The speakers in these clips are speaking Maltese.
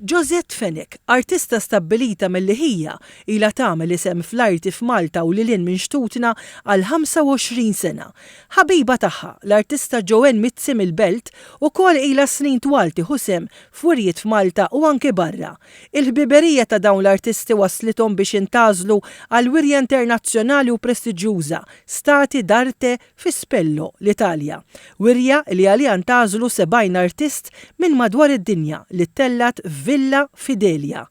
Josette Fenech, artista stabbilita mill-Liħija, ilha tagħmel isem fl-arti f'Malta u lil hinn minn xtutna għal 25 sena. Ħabiba tagħha, l-artista Joanne Mizzi mill-Belt, ukoll ilha snin twal tieħu sehem f'wirjiet f'Malta u anki barra. Il-ħbiberija ta' dawn l-artisti wasslithom biex intgħażlu għal wirja internazzjonali u prestiġjuża, Stati d'Arte fi Spello, l-Italja. Wirja li għaliha ntgħażlu 70 artist minn madwar id-dinja li ttellgħet f'Villa Fidelia.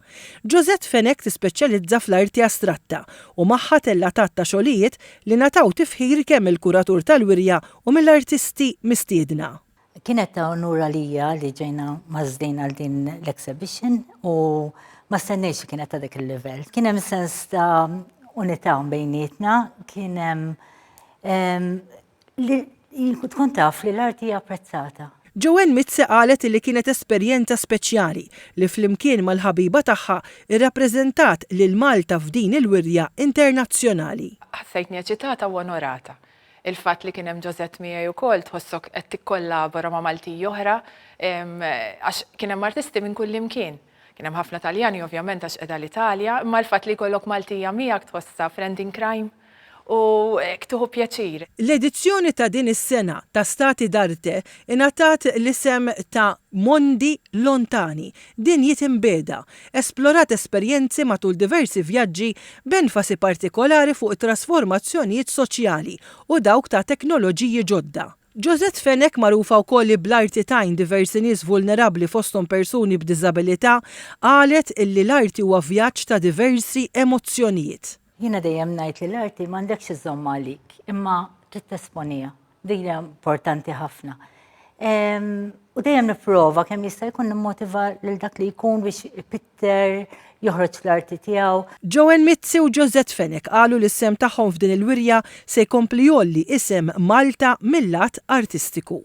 Josette Fenech tispeċjalizza fl-arti astratta u magħha tellgħet għadd ta' xogħlijiet li ngħataw tifħir kemm mill-kuratur tal-wirja u mill-artisti mistiedna. Kienet ta' unur għalija li ġejna magħżlin għal din l-exhibition u ma stennejx li kienet ta' dak il-livell. Kien hemm sens ta' unità bejnietna, kien hemm li tkun taf li l-arti hija apprezzata. Joanne Mizzi qalet li kienet esperjenza speċjali li flimkien mal-ħabiba tagħha rrappreżentat lil Malta f'din il-wirja internazzjonali. Ħassejtni eċitata u onorata. Il-fatt li kien hemm Josette miegħi wkoll tħossok qed tikkollabora ma' Maltiji oħra għax kien hemm artisti minn kullimkien. Kien hemm ħafna Taljani ovvjament għax qiegħda l-Italja, imma l-fatt li jkollok Maltija miegħek tħossha friend in crime u hekk tieħu pjaċir. L-edizzjoni ta' din is-sena ta' Stati d'Arte ingħatat l-isem ta' Mondi Lontani, Dinjiet Imbiegħda, esplorat esperjenzi matul diversi vjaġġi b'enfasi partikolari fuq it-trasformazzjonijiet soċjali u dawk ta' teknoloġiji ġodda. Josette Fenech, magħrufa wkoll li bl-arti tgħin diversi nies vulnerabbli fosthom persuni b'diżabilità, qalet illi l-arti huwa vjaġġ ta' diversi emozzjonijiet. Jiena dejjem ngħid li l-arti m'għandekx iżżommha għalik, imma trid tesponiha. Din hija importanti ħafna. U dejjem nipprova kemm jista' jkun nimmotiva lil dak li jkun biex ipitter, joħroġ l-arti tiegħu. Joanne Mizzi u Josette Fenech qalu li s-sehem tagħhom f'din il-wirja se jkompli jgħolli isem Malta mil-lat artistiku.